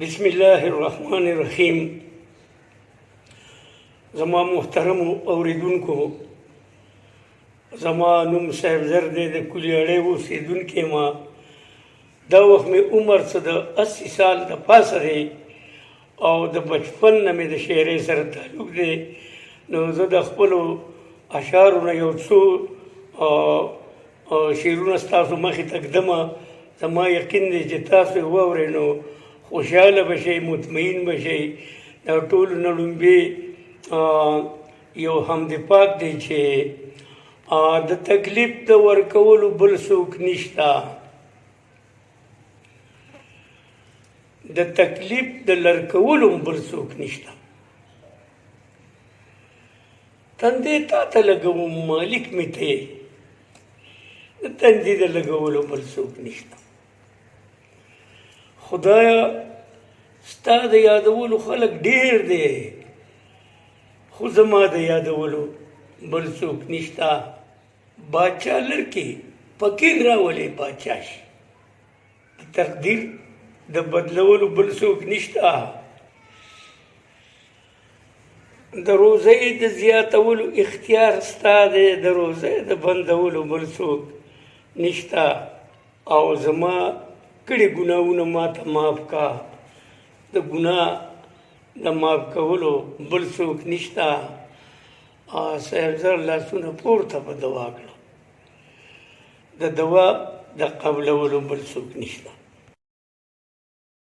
بسم الله الرحمن الرحیم. زما محترم اوریدونکو، زما نوم صاحب زر دی، د کلي اړې اوسېدونکی ما. دا وخت مې عمر څه د 80 سال د پاسه دی او د بچپن نه مې د شاعرۍ سره تعلق دی. نو زه د خپلو اشعارو نه یو څو شعرونه ستاسو مخې ته ږدم. زما یقین دی چې تاسو یې واورئ نو خوشحاله به شئ، مطمئن به شئ. دا ټولو نه ړومبی یو حمد پاک دی چې د تکلیف د ورکولو بل څوک نشته، د تکلیف د لرکولو بل څوک نشته. تندې تا ته لګوم مالک مې ته یې، د تندې د لګولو بل څوک نشته. خدایا ستا د یادولو خلک ډیر دی، خو زما د یادولو بل څوک نشته. باچا لرکې فقیر راولې باچا شي، د تقدیر د بدلولو بل څوک نشته. د روزۍ د زیاتولو اختیار ستا دی، د روزۍ د بندولو بل څوک نشته. او زما کړي ګناهونه ما ته معاف کا، د ګناه د معاف کولو بل څوک نشته. صاحب زر لاسونه پورته په دوا کړه، د دوا د قبلولو بل څوک نشته.